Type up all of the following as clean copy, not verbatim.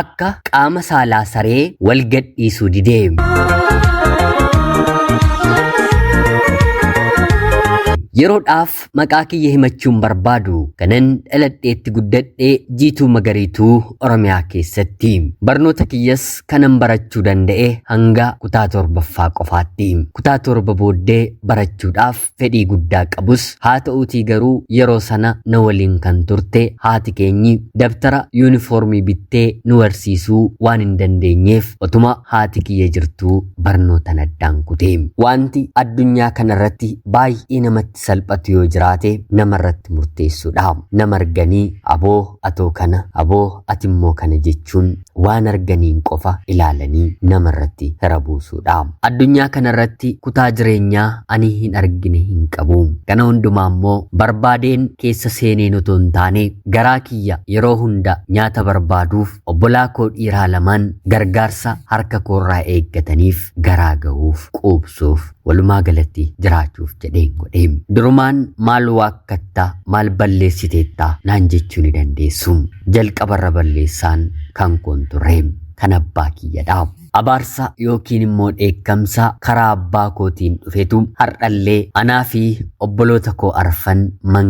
Akka qaama saalaa saree wal gadhiisuu didee. Yeroodhaaf maqaa kiyya himachuun barbaadu kanan dhaladheetti guddadhe Jiituu Magariituu Oromiyaa keessatti. Barnoota kiyyas kanan barachuu danda'e hanga kutaa torbaffaa qofaatti. Kutaa torba booddee barachuudhaaf fedhii guddaa qabus haa ta'uutii garuu yeroo sana na waliin kan turte haati keenyi dabtara yuunifoormii bittee nu barsiisuu waan hin dandeenyeef otuma haati kiyya jirtuu barnootan addaan kute. Wanti addunyaa kanarratti baay'ee namatti salphatu yoo jiraate namarratti murteessuudha. Nama arganii aboo atoo kana, aboo atimmoo kana jechuun waan arganiin qofa ilaalanii namarratti hira buusuudha. Addunyaa kanarratti kutaa jireenyaa ani hin argine hin qabu. Kana hundumaa immoo barbaadeen keessa seeneen otoo hin taane garaa kiyya yeroo hunda nyaata barbaaduuf obbolaa koo dhiiraa lamaan gargaarsa harka koorraa eeggataniif garaa gahuuf quubsuuf walumaa galatti jiraachuuf jedheen godhe. Durumaan maal waakkattaa maal balleessiteettaa naan jechuu ni dandeessu. Jalqabarra balleessaan kan koon turre kan abbaa kiyyadha. Abaarsa yookiin immoo dheekkamsa karaa abbaa kootiin dhufetu har'allee anaa fi obboloota koo arfan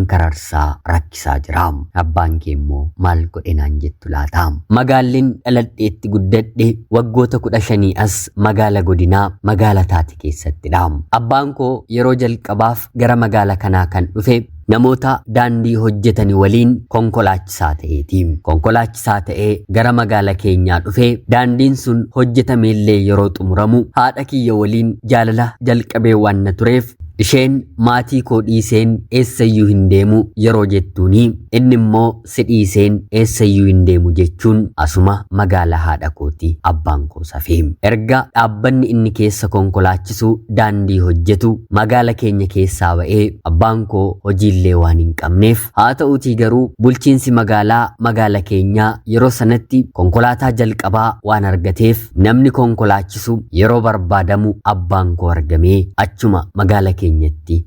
mankararsaa rakkisaa jira. Abbaan kee immoo maal godhe naan jettu laata? Magaalliin dhaladheetti guddadhe waggoota 15 as magaala godinaa magaala taate keessattidha. Abbaan koo yeroo jalqabaaf gara magaala kanaa kan dhufe namoota daandii hojjetani waliin konkolaachisaa ta'eeti. Konkolaachisaa ta'ee gara magaala keenyaa dhufe daandiin sun hojjetameellee yeroo xumuramu haadha kiyya waliin jaalala jalqabee waan na tureef isheen maatii koo dhiiseen eessayyuu hin deemu yeroo jettuuni inni immoo si dhiiseen eessayyuu hin deemu jechuun asuma magaala haadha kooti abbaan koo safee. Erga dhaabbanni inni keessa konkolaachisu daandii hojjetu magaala keenya keessaa ba'ee abbaan koo hojiillee waan hin qabneef haa ta'uutii garuu bulchiinsi magaalaa magaala keenyaa yeroo sanatti konkolaataa jalqabaa waan argateef namni konkolaachisu yeroo barbaadamu abbaan koo argamee achuma magaala keenyatti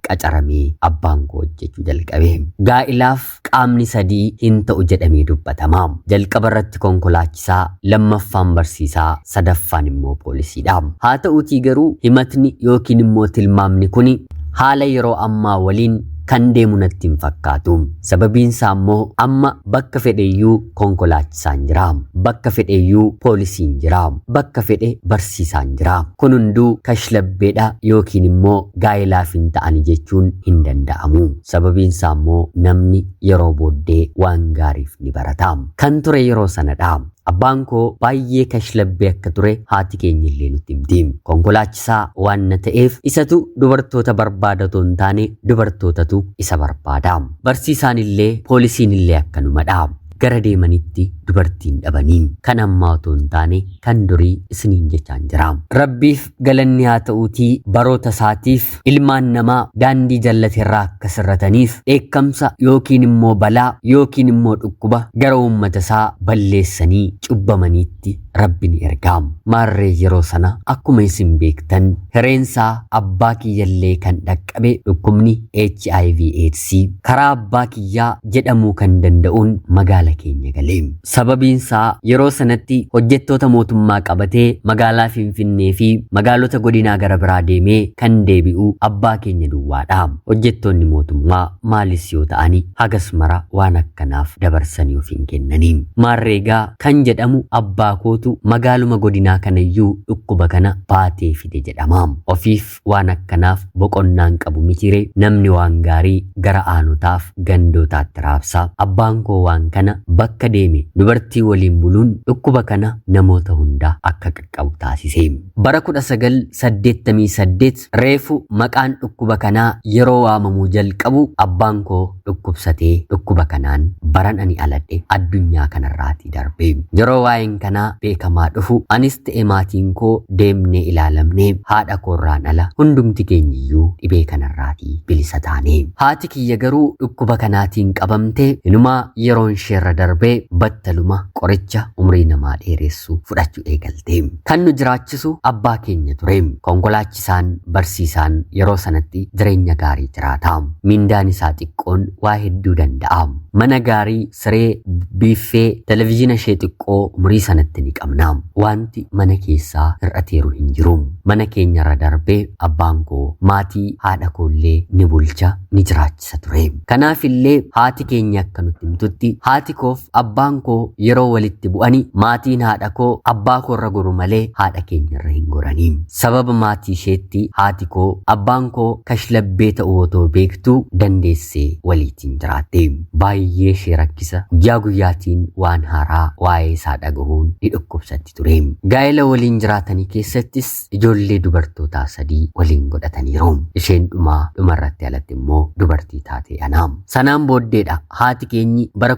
qacaramee abbaan koo hojjechuu jalqabe. Gaa'ilaaf qaamni sadii hin ta'u jedhamee dubbatama. Jalqaba irratti konkolaachisaa, lammaffaan barsiisaa, sadaffaan immoo poolisiidha. Haa ta'uutii garuu himatni yookiin immoo tilmaamni kuni haala yeroo ammaa waliin kan deemu natti hin fakkaatu. Sababiin isaa immoo amma bakka fedheyyuu konkolaachisaan jira. Bakka fedheyyuu poolisiin jira. Bakka fedhe barsiisaan jira. Kun hunduu kashlabbeedha yookiin immoo gaa'ilaaf hin ta'ani jechuun hin danda'amu. Sababiin isaa immoo namni yeroo booddee waan gaariif ni barata. Kan ture yeroo sanadha. Abbaan koo baay'ee kashlabbee akka ture haati keenya illee nutti himti. Konkolaachisaa waan na ta'eef isatu dubartoota barbaada otoo hin taane dubartootatu isa barbaada. Barsiisaan illee poolisiin illee akkanumadha. Gara deemanitti dubartiin dhabanii kan ammaa otoo hin taane kan durii isiniin jechaan jira. Rabbiif galanni haa ta'uutii baroota isaatiif ilmaan namaa daandii jallaterraa akka sirrataniif dheekkamsa yookiin immoo balaa yookiin immoo dhukkuba gara uummata isaa balleessanii cubbamaniitti Rabbi ni erga. Maarree yeroo sana akkuma isin beektan hireensaa abbaa kiyyallee kan dhaqqabe dhukkubni HIV AIDS karaa abbaa kiyyaa jedhamuu kan danda'uun magaala keenya gale. Sababiinsaa yeroo sanatti hojjettoota mootummaa qabatee magaalaa Finfinnee fi magaalota godinaa gara biraa deemee kan deebi'u abbaa keenya duwwaadha. Hojjettoonni mootummaa maalis yoo ta'ani hagas mara waan akkanaaf dabarsanii of hin kennani. Maarreegaa kan jedhamu abbaa kootu magaaluma godinaa kanayyuu dhukkuba kana baatee fide jedhama. Ofiif waan akkanaaf boqonnaan qabu mitire namni waan gaarii gara aanotaaf gandootaatti raabsa. Abbaan koo waan kana bakka deeme dubartii waliin buluun dhukkuba kana namoota hunda akka qaqqabu taasise. Bara 1988 reefu maqaan dhukkuba kanaa yeroo waamamuu jalqabu abbaan koo dhukkubsatee dhukkuba kanaan baran ani aladhe addunyaa kanarraatii darbe. Yeroo waa'een kanaa beekamaa dhufu anis ta'e maatiin koo deemnee ilaalamnee haadha koorraan ala hundumti keenyiyyuu dhibee kanarraatii bilisa taane. Haati kiyya garuu dhukkuba kanaatiin qabamtee inumaa yeroon isheerra darbee battaluma qoricha umrii namaa dheeressu fudhachuu eegalte. Kan nu jiraachisu abbaa keenya ture. Konkolaachisaan barsiisaan yeroo sanatti jireenya gaarii jiraata. Mindaan isaa xiqqoon waa hedduu danda'a. Mana gaarii, siree, biiffee, televizyiina ishee xiqqoo umurii sanatti ni qabna. Wanti mana keessaa hir'ateeru hin jiru. Mana keenyarra darbee abbaan koo maatii haadha koollee ni bulcha, ni jiraachisa ture. Kanaaf illee haati keenya akka nutti himtutti haati koof abbaan koo yeroo walitti bu'ani maatiin haadha koo abbaa koorra goru malee haadha keenyarra hin goranii. Sababa maatii isheetti haati koo abbaan koo kashlabbee ta'uu otoo beektuu dandeessee waliitiin jiraatte. Baay'ee ishee rakkisa. Guyyaa guyyaatiin waan haaraa waa'ee isaa dhagahuun ni dhukkubsatti ture. Gaa'ela waliin jiraatanii keessattis ijoollee dubartootaa 3 waliin godhataniiru. Isheen dhumaa dhumarratti alatti immoo dubartii taate ana. Sanaan booddeedha haati keenyi bara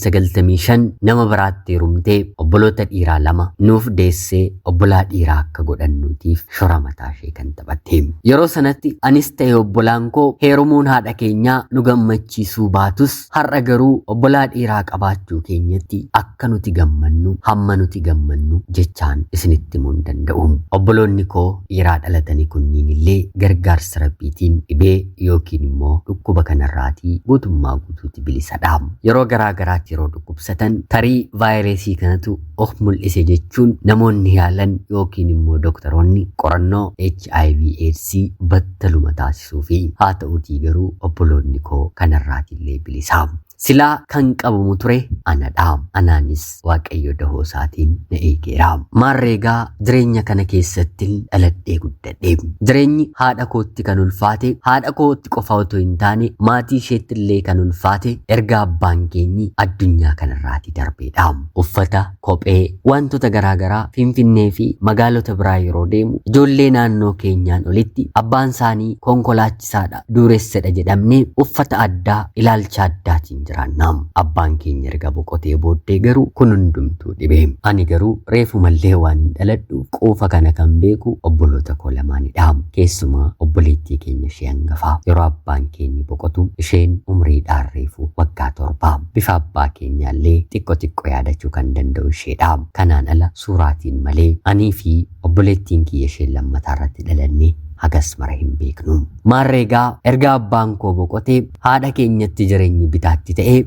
1995 nama biraatti heerumtee obboloota dhiiraa 2 nuuf deessee obbolaa dhiiraa akka godhannuutiif shora mataa ishee kan taphatte. Yeroo sanatti anis ta'e obbolaan koo heerumuun haadha keenyaa nu gammachiisuu baatus har'a garuu obbolaa dhiiraa qabaachuu keenyatti akka nuti gammannu hamma nuti gammannu jechaan isinitti himuu hin danda'u. Obboloonni koo dhiiraa dhalatanii kunniin illee gargaarsa rabbiitiin dhibee yookiin immoo dhukkuba kanarraatii guutummaa guutuutti bilisadha. Yeroo garaa garaatti yeroo dhukkubsatan tarii vaayirasii kanatu of mul'ise jechuun namoonni yaalan yookiin immoo dooktaroonni qorannoo HIV AIDS battaluma taasisuu fi haa ta'uutii garuu obboloonni koo kanarraatillee bilisaa. Silaa kan qabamu ture anadha. Anaanis Waaqayyo dahoo isaatiin na eegeera. Maarreegaa jireenya kana keessatti dhaladhee guddadhe. Jireenyi haadha kootti kan ulfaate, haadha kootti qofa otoo hin taane maatii isheetti illee kan ulfaate erga abbaan keenyi addunyaa kanarraatii darbeedha. Uffata, kophee, wantoota garaagaraa Finfinnee fi magaalota biraa yeroo deemu ijoollee naannoo keenyaan olitti abbaan isaanii konkolaachisaadha, dureessadha jedhamnee uffata addaa, ilaalcha addaatiin jiraanna. Abbaan keenya erga boqotee booddee garuu kun hundumtuu dhibe. Ani garuu reefumallee waan hin dhaladhuuf quufa kana kan beeku obboloota koo lamaanidha. Keessumaa obboleettii keenya ishee hangafaa. Yeroo abbaan keenya boqotu isheen umriidhaan reefu waggaa 7. Bifa abbaa keenyaallee xiqqo xiqqo yaadachuu kan danda'u isheedha. Kanaan ala suuraatiin malee anii fi obboleettiin kiyya isheen lammataa irratti dhalanne hagas mara hin beeknu. Maarreegaa erga abbaan koo boqotee haadha keenyatti jireenyi bitaatti ta'ee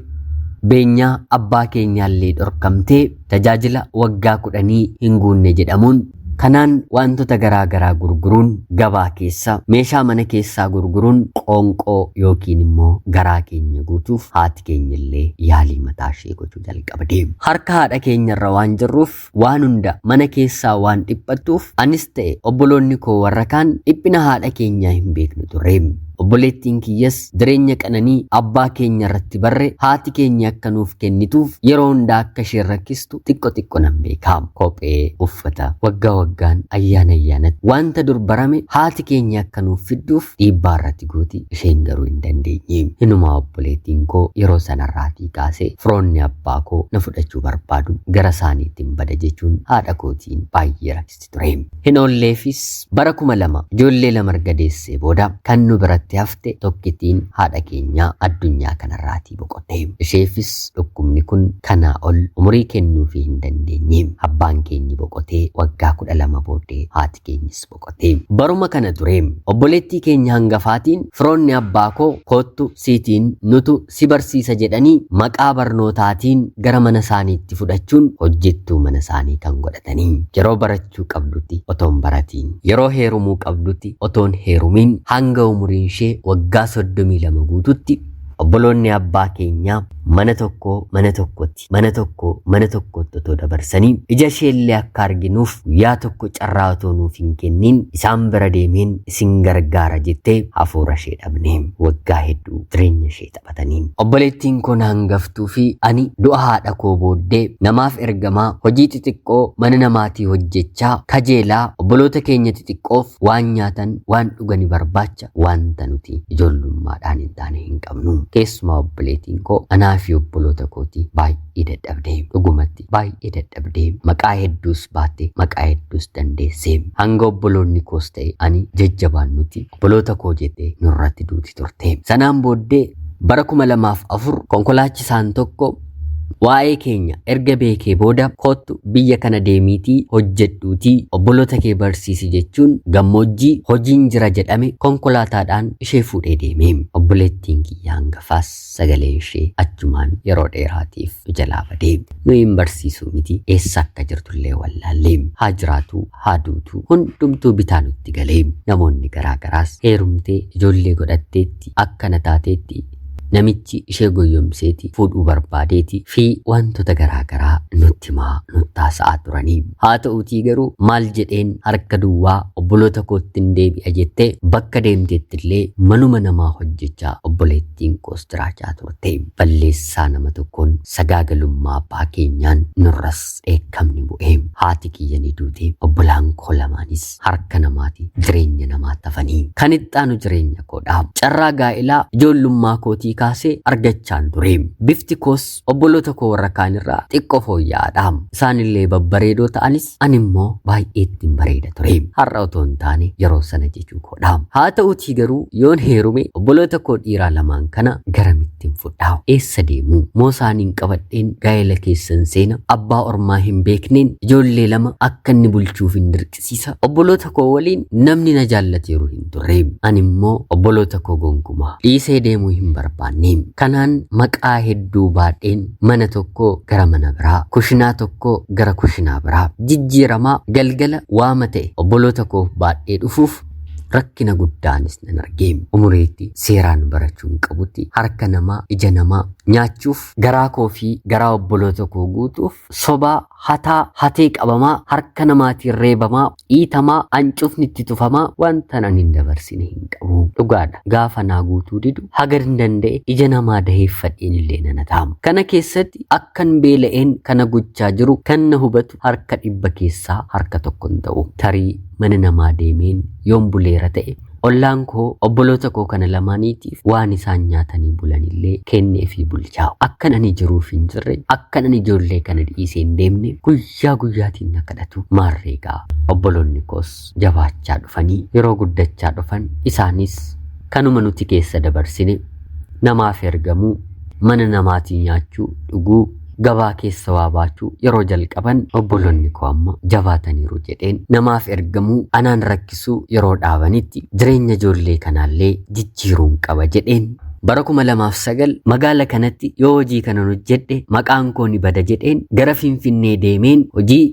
beenyaa abbaa keenyaallee dhorkamtee tajaajila waggaa 10 hin guunne jedhamuun kanaan wantoota garaa garaa gurguruun gabaa keessa meeshaa mana keessaa gurguruun qoonqoo yookiin immoo garaa keenya guutuuf haati keenya illee yaalii mataa ishee gochuu jalqabde. Harka haadha keenyarra waan jirruuf waan hunda mana keessaa waan dhiphattuuf anis ta'e obboloonni koo warra kaan dhiphina haadha keenyaa hin beeknu turre. Obboleettiin kiyyas jireenya qananii abbaa keenya irratti barre haati keenya akka nuuf kennituuf yeroo hundaa akka isheen rakkistu xiqqo xiqqo nan beeka. Kophee, uffata, waggaa waggaan, ayyaana ayyaanatti wanta dur barame haati keenya akka nuuf fidduuf dhiibbaa irratti gooti isheen garuu hin dandeenye. Hinumaa obboleettiin koo yeroo sanarraatii kaasee firoonni abbaa koo na fudhachuu barbaadu gara isaaniitti hin bada jechuun haadha kootiin baay'ee rakkisti ture. Hin oolleefis bara 2000 ijoollee 2 erga deessee booda kan nu biratti hafte tokkittiin haadha keenyaa addunyaa kanarraatii boqotte. Isheefis dhukkubni kun kanaa ol umurii kennuufii hin dandeenye. Abbaan keenyi boqotee waggaa 12 booddee haati keenyis boqotte. Baruma kana ture obboleettii keenya hangafaatiin firoonni abbaa koo koottu siitiin nutu si barsiisa jedhanii maqaa barnootaatiin gara mana isaaniitti fudhachuun hojjettuu mana isaanii kan godhatanii. Yeroo barachuu qabdutti otoon baratiin, yeroo heerumuu qabdutti otoon heerumiin hanga umuriin ishee waggaa 32 guututti obboloonni abbaa keenyaa mana tokko mana tokkotti mana tokko mana tokkotti otoo dabarsanii ija isheellee akka arginuuf guyyaa tokko carraa otoo nuuf hin kenniin isaan bira deemeen isin gargaara jettee hafuura ishee dhabne. Waggaa hedduu jireenya ishee taphatanii. Obboleettiin koo na hangaftuu fi ani du'a haadha koo booddee namaaf ergamaa hojii xixiqqoo mana namaatii hojjechaa kajeelaa obboloota keenya xixiqqoof waan nyaatan waan dhugani barbaacha wanta nuti ijoollummaadhaan hin taane hin qabnu. Keessumaa obboleettiin koo anaa Anaa fi obboloota kooti baay'ee dadhabde. Dhugumatti baay'ee dadhabde. Maqaa hedduus baatte, maqaa hedduus dandeesse. Hanga obboloonni koos ta'e ani jajjabaan nuti obboloota koo jettee nurratti duuti turte. Sanaan booddee bara 2004 konkolaachisaan tokko waa'ee keenya erga beekee booda kottu biyya kana deemiitii hojjedhuutii obboloota kee barsiisi jechuun gammoojjii hojiin jira jedhame konkolaataadhaan ishee fuudhee deeme. Obboleettiin kiyya hangafaas sagaleen ishee achumaan yeroo dheeraatiif jalaa badee. Nu hin barsiisuu miti, eessa akka jirtullee wallaallee. Haa jiraatu haa duutu hundumtuu bitaa nutti galee. Namoonni garaagaraas heerumtee ijoollee godhatteetti akkana taateetti namichi ishee goyyomseeti fuudhuu barbaadeeti fi wantoota garaagaraa nutti himaa nutti haasa'aa turanii. Haa ta'uutii garuu maal jedheen harka duwwaa obboloota kootti hin deebi'a jettee bakka deemteetti illee manuma namaa hojjechaa obboleettiin koos jiraachaa turte. Balleessaa nama tokkoon sagaagalummaa abbaa keenyaan nurras dheekkamni bu'ee haati kiyya ni duute, obbolaan koo lamaanis harka namaati jireenya namaa tafanii. Kan itti aanu jireenya koodha. Carraa gaa'elaa ijoollummaa kootii kaasee argachaan ture. Bifti koos obboloota koo warra kaanirraa xiqqoo fooyya'aadha. Isaanillee babbareedoo ta'anis ani immoo baay'ee ittiin bareeda ture. Har'a otoo hin taane yeroo sana jechuu koodha. Haa ta'uutii garuu yoon heerume obboloota koo dhiiraa lamaan kana garamittiin fudhaa? Eessa deemu? Moo isaaniin qabadheen gaa'ela keessan seena? Abbaa ormaa hin beekneen ijoollee lama akka inni bulchuuf hin dirqisiisa. Obboloota koo waliin namni na jaallateeru hin turre. Ani immoo obboloota koo gonkumaa dhiisee deemuu hin barbaanne. Kanaan maqaa hedduu baadheen mana tokkoo gara mana biraa, kushinaa tokkoo gara kushinaa biraa jijjiiramaa galgala waama ta'e obboloota koof baadhee dhufuuf rakkina guddaanis nan arge. Umuriitti seeraan barachuun qabutti harka namaa ija namaa nyaachuuf garaa koo fi garaa obboloota koo guutuuf sobaa hataa hatee qabamaa harka namaatiin reebamaa dhiitamaa hancufni itti tufamaa wanta ani hin dabarsine hin qabu. Dhugaadha, gaafa naa guutuu didu haga hin danda'e ija namaa daheeffadheen illee nana ta'a. Kana keessatti akkan beela'een kana gochaa jiru kan na hubatu harka 100 keessaa harka tokko hin ta'u. Tarii mana namaa deemeen yoon buleera ta'e ollaan koo obboloota koo kana lamaaniitiif waan isaan nyaatanii bulanillee kenneefii bulchaa. Akkan ani jiruuf hin jirre, akkan ani ijoollee kana dhiisee hin deemne guyyaa guyyaatiin na kadhatu. Maarreegaa obboloonni koos jabaachaa dhufanii yeroo guddachaa dhufan isaanis kanuma nuti keessa dabarsine namaaf ergamuu, mana namaatii nyaachuu, dhuguu, gabaa keessa waa baachuu yeroo jalqaban obboloonni koo amma jabaataniiru jedheen namaaf ergamuu anaan rakkisuu yeroo dhaabanitti jireenya ijoollee kanaallee jijjiiruun qaba jedheen bara 2009 magaala kanatti yoo hojii kanan hojjedhe maqaan koo ni bada jedheen gara Finfinnee deemeen hojii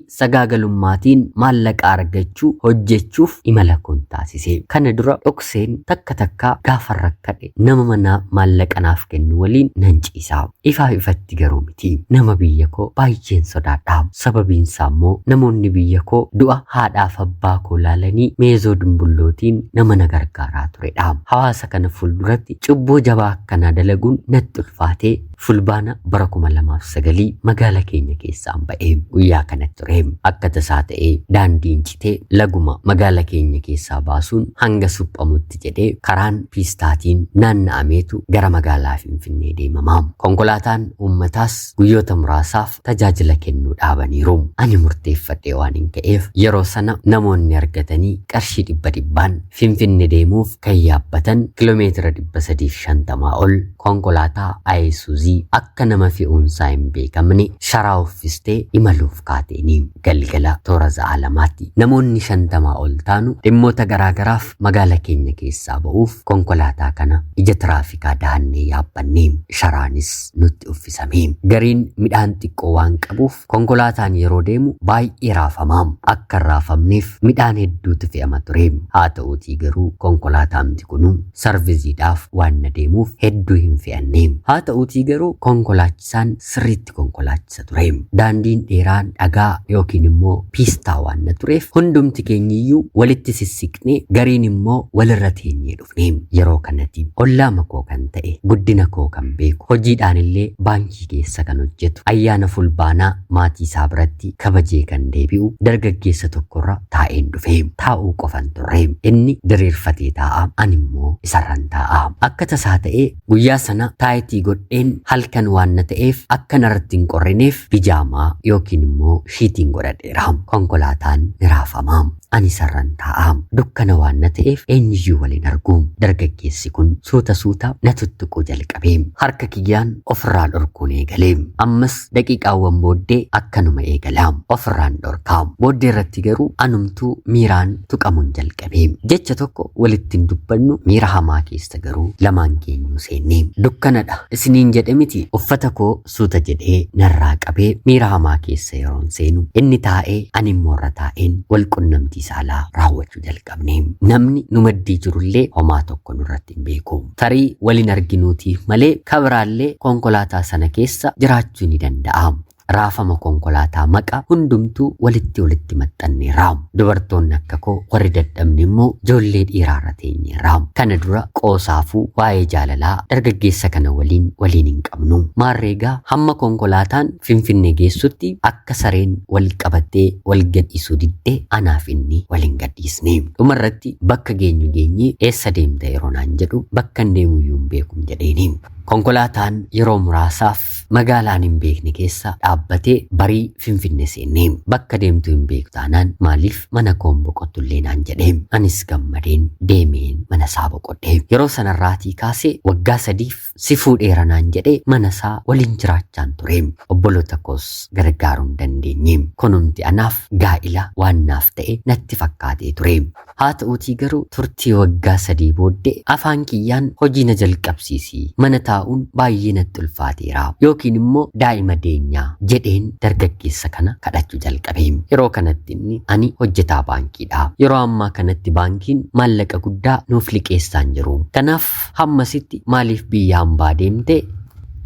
sagaagalummaatiin maallaqa argachuu hojjechuuf imala koon taasise. Kana dura dhokseen takka takkaa gaafa rakkadhe nama mana maallaqa naaf kennu waliin nan ciisa. Ifaa ifatti garuu miti. Nama biyya koo baay'een sodaadha. Sababiin isaa immoo namoonni biyya koo du'a haadhaaf abbaa koo laalanii meezoo dumbullootiin nama na gargaaraa turedha. Hawaasa kana fuulduratti cubbuu jabaa akkanaa dalaguun natti ulfaatee fulbaana bara 2009 magaala keenya keessaan ba'e. Guyyaa kanatti ture. Akka tasaa ta'ee daandiin citee laguma magaala keenya keessaa baasuun hanga suphamutti jedhee karaan piistaatiin naanna'ameetu gara magaalaa Finfinnee deemama. Konkolaataan uummataas guyyoota muraasaaf tajaajila kennuu dhaabaniiru. Ani murteeffadhee waan hin ka'eef yeroo sana namoonni argatanii qarshii 100 Finfinnee deemuuf kan yaabbatan kiiloomeetira 350 ol konkolaataa Ayisuuzii akka nama fe'umsaa hin beekamne sharaa uffistee imaluuf kaateeni. Galgala toora sa'a 2tti namoonni 50 ol taanu dhimmoota garaagaraaf magaala keenya keessaa ba'uuf konkolaataa kana ija tiraafikaa dahannee yaabbanne. Sharaanis nutti uffisame. Gariin midhaan xiqqoo waan qabuuf konkolaataan yeroo deemu baay'ee raafama. Akka hin raafamneef midhaan hedduutu fe'ama ture. Haa ta'uutii garuu konkolaataan kunu sarviziidhaaf waan na deemuuf hedduu hin fe'anne. Haa ta'uutii garuu konkolaachisaan sirriitti konkolaachisa ture. Daandiin dheeraan dhagaa yookiin immoo piistaa waan na tureef hundumti keenyiyyuu walitti sissiqnee gariin immoo walirra teenyee dhufne. Yeroo kanatti ollaama koo kan ta'e guddina koo kan beeku hojiidhaan illee baankii keessa kan hojjetu ayyaana fulbaanaa maatii isaa biratti kabajee kan deebi'u dargaggeessa tokkorra taa'een dhufe. Taa'uu qofan turre. Inni diriirfatee taa'a, ani immoo isarran taa'a. Akka tasaa ta'ee guyyaa sana taayitii godheen halkan waan na ta'eef akka narratti hin qorrineef bijaamaa yookiin immoo shiitiin godhadheera. Konkolaataan ni raafama. Ani sarran taa'a. Dukkana waan na ta'eef eenyuyyuu waliin argu. Dargaggeessi kun suuta suuta na tuttuquu jalqabe. Harka kiyyaan ofirraa dhorkuun eegale. Ammas daqiiqaawwan booddee akkanuma eegala. Ofirraan dhorkaa. Booddee irratti garuu anumtuu miiraan tuqamuun jalqabe. Jecha tokko walitti hin dubbannu, miira hamaa keessa garuu lamaan keenyuu seenne. Dukkanadha isiniin jedhe miti, uffata koo suuta jedhee narraa qabee miira hamaa keessa yeroon seenu inni taa'ee ani immoo irra taa'een wal qunnamtii saalaa raawwachuu jalqabne. Namni nu maddii jirullee homaa tokko nurratti hin beeku. Tarii walin arginuutiif malee kabiraallee konkolaataa sana keessa jiraachuu ni danda'a. Raafama konkolaataa maqa hundumtuu walitti walitti maxxanneerra. Dubartoonni akka koo warri dadhabne immoo ijoollee dhiiraarra teenyeerra. Kana dura qoosaafuu waa'ee jaalalaa dargaggeessa kana waliin waliin hin qabnu. Maarreegaa hamma konkolaataan Finfinnee geessutti akka sareen wal qabattee wal gadhiisuu diddee anaaf inni wal hin gadhiisne. Dhumarratti bakka geenyu geenyee eessa deemta yeroo naan jedhu bakka hin deemuyyuu hin beekum jedheeni. Konkolaataan yeroo muraasaaf magaalaan hin beekne keessa dhaabbatee barii Finfinne seenne. Bakka deemtu hin beektu taanaan maaliif mana koon boqottullee naan jedhe. Anis gammadeen deemeen mana isaa boqodhe. Yeroo sanarraatii kaasee waggaa 3f si fuudheera naan jedhee mana isaa waliin jiraachaan ture. Obboloota koos gargaaruu hin dandeenye. Kunumti anaaf gaa'ila waan naaf ta'e natti fakkaatee ture. Haa ta'uutii garuu turtii waggaa 3 booddee afaan kiyyaan hojii na jalqabsiisi, mana taa'uun baay'ee natti ulfaateera yookiin immoo daa'ima deenyaa jedheen dargaggeessa kana kadhachuu jalqabe. Yeroo kanatti inni ani hojjetaa baankiidha. Yeroo ammaa kanatti baankiin maallaqa guddaa nuuf liqeessaa hin jiru. Kanaaf hammasitti maaliif biyya hambaa deemte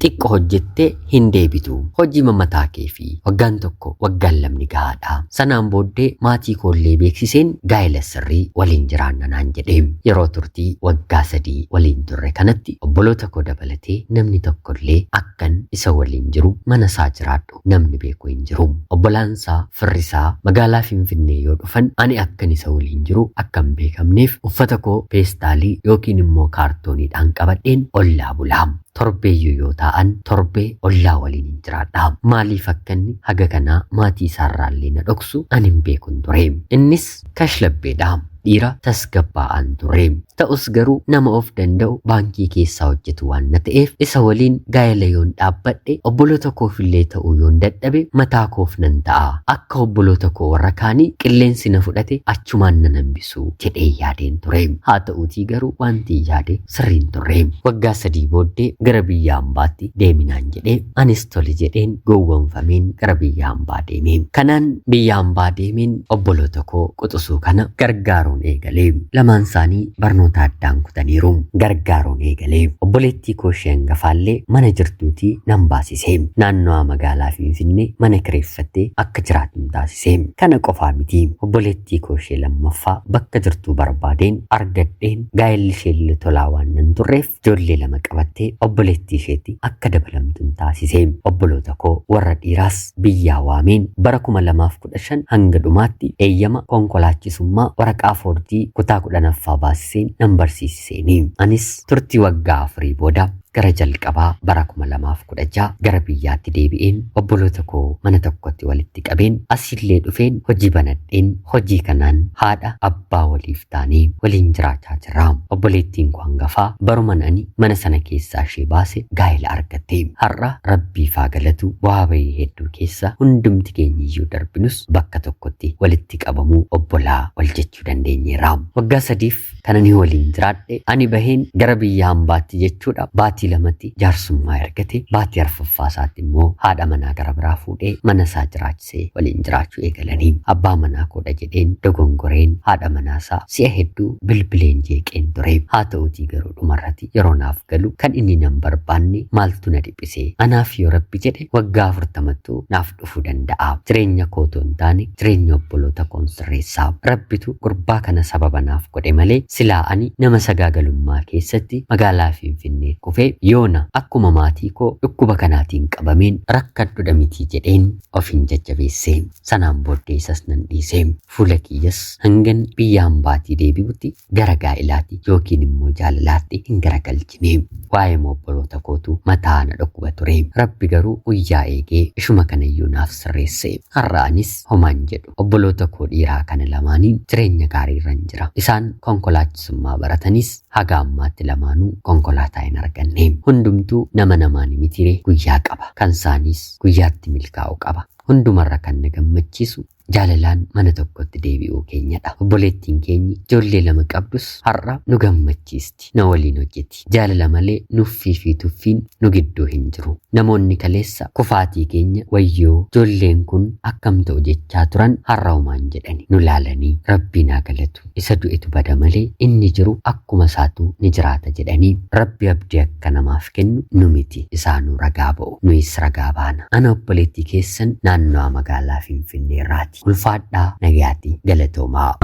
xiqqo hojjettee hin deebitu. Hojii mataa kee fi waggaan tokko waggaan lamni gahaadha. Sanaan booddee maatii koollee beeksiseen gaa'ela sirrii waliin jiraanna naan jedhe. Yeroo turtii waggaa 3 waliin turre kanatti obboloota koo dabalatee namni tokkollee akkan isa waliin jiru mana isaa jiraadhu namni beeku hin jiru. Obbolaan isaa, firri isaa magaalaa Finfinnee yoo dhufan ani akkan isa waliin jiru akka hin beekamneef uffata koo peestaalii yookiin immoo kaartooniidhaan qabadheen ollaa bula. Torbeeyyuu yoo taa'an torbee ollaa waliin hin jiraadha. Maaliif akka inni haga kanaa maatii isaarraallee na dhoksu ani hin beekun ture. Innis kashlabbeedha. Dhiira tasgabbaa'aan ture. Ta'us garuu nama of danda'u baankii keessaa hojjetu waan na ta'eef isa waliin gaa'ela yoon dhaabbadhe obboloota koofillee ta'uu yoon dadhabe mataa koof nan ta'a. Akka obboloota koo warra kaanii qilleensi na fudhate achumaan nan hambisu jedhee yaadeen ture. Haa ta'uutii garuu wanti yaade sirriin turre. Waggaa 3 booddee gara biyya hambaatti deeminaan jedhee anis tole jedheen gowwoomfameen gara biyya hambaa deeme. Kanaan biyya hambaa deemeen obboloota koo quxisuu kana gargaaruun eegale. Lamaan isaanii barnoota addaan kutaniiru. Gargaaruun eegale. Obboleettii koo ishee hangafaallee mana jirtuutii nan baasise. Naannawaa magaalaa Finfinnee mana kireeffattee akka jiraattu taasise. Kana qofaa miti. Obboleettii koo ishee lammaffaa bakka jirtuu barbaadeen argadheen gaa'elli isheellee tolaa waan nan turreef ijoollee 2 qabattee obboleettii isheetti akka dabalamtu taasise. Obboloota koo warra dhiiraas biyyaa waameen bara 2015 hanga dhumaatti eeyyama konkolaachisummaa waraqaa foorjii kutaa 10ffaa baasiseen nan barsiisiseeni. Anis turtii waggaa 4 booda gara jalqabaa bara 2016 gara biyyaatti deebi'een obboloota koo mana tokkotti walitti qabeen asiillee dhufeen hojii banadheen hojii kanaan haadha abbaa waliif taanee waliin jiraachaa jirra. Obboleettiin koo hangafaa baruman ani mana sana keessaa ishee baase gaa'ela argatte. Har'a rabbiif haa galatu bu'aa bahii hedduu keessa hundumti keenyiyyuu darbinus bakka tokkotti walitti qabamuu obbolaa wal jechuu dandeenyeerra. Waggaa 3f kan ani waliin jiraadhe ani baheen gara biyya hambaatti jechuudha. Baatii 2tti jaarsummaa ergate, baatii 4ffaa isaatti immoo haadha manaa gara biraa fuudhee mana isaa jiraachisee waliin jiraachuu eegalanii. Abbaa manaa koodha jedheen dogongoreen haadha manaa isaa si'a hedduu bilbileen jeeqeen ture. Haa ta'uutii garuu dhumarratti yeroo naaf galu kan inni nan barbaanne maaltu na dhiphise? Anaaf yoo rabbi jedhe waggaa 40ttuu naaf dhufuu danda'a. Jireenya kootoo hin taane jireenya obboloota koon sirreessaa. Rabbitu gurbaa kana sababa naaf godhe malee silaa ani nama sagaagalummaa keessatti magaalaa Finfinnee kufee Yoona akkuma maatii koo dhukkuba kanaatiin qabameen rakkadhudha mitii jedheen ofiin jajjabeesse. Sanaan booddee isas nan dhiise. Fuula kiyyas hangan biyya hambaatii deebi'utti gara gaa'ilaatti yookiin immoo jaalalaatti hin garagalchine. Waa'ee obboloota kootu mataa na dhukkuba ture. Rabbi garuu guyyaa eegee ishuma kanayyuu naaf sirreesse. Har'a anis homaan jedhu obboloota koo dhiiraa kana lamaaniin jireenya gaariirran jira. Isaan konkolaachisummaa baratanis haga ammaatti lamaanuu konkolaataa hin arganne. Hundumtuu nama namaan mitire guyyaa qaba. Kan isaaniis guyyaatti milkaa'u qaba. Hundumarra kan na gammachiisu jaalalaan mana tokkotti deebi'uu keenyadha. Obboleettiin keenyi ijoollee lama qabdus har'a nu gammachiisti. Na waliin hojjeti. Jaalala malee nuffii fi tuffiin nu gidduu hin jiru. Namoonni kaleessa kufaatii keenya wayyoo ijoolleen kun akkam ta'u jechaa turan har'a homaan jedhani nu laalanii rabbiin haa galatu. Isa du'etu bada malee inni jiru akkuma isaatu ni jiraata jedhanii rabbi abdii akka namaaf kennu nu miti isaanuu ragaa ba'u. Nuyis ragaa baana. Ana obboleettii keessan naannoo magaalaa Finfinneerraati. Ulfaadhaa nagayaatti galatoomaa.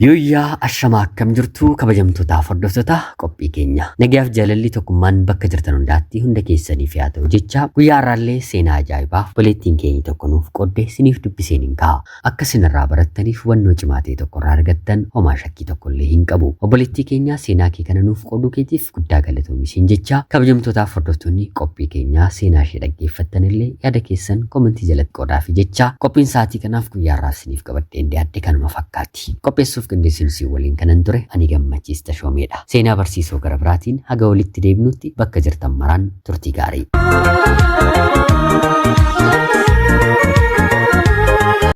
Yooyyaa ashamaa akkam jirtu kabajamtootaaf hordoftoota qophii keenya. Nagayaaf jaalalli tokkummaan bakka jirtan hundaatti hunda keessaniif haa ta'u jecha guyyaa har'aallee seenaa ajaa'ibaa obboleettiin keenya tokko nuuf qoodde isiniif dubbiseen hin ka'a. Akka isinirraa barattaniif hubannoo cimaa ta'e tokkorraa argattan homaa shakkii tokkollee hin qabu. Obboleettii keenya seenaa kee kana nuuf qooduu keetiif guddaa galatoomi isiin jecha kabajamtootaaf hordoftoonni qophii keenyaa seenaa ishee dhaggeeffattanillee yaada keessan komentii jalatti qoodaafi jecha qophiin sa'aatii kanaaf guyyaa har'aaf isiniif qabadheen dhiyaadhe kanuma fakkaati. Qopheessuuf qindeessuun isin waliin kanan ture ani Gammachiis Tashoomeedha. Seenaa barsiisoo gara biraatiin haga walitti deebinutti bakka jirtan maraan turtii gaarii.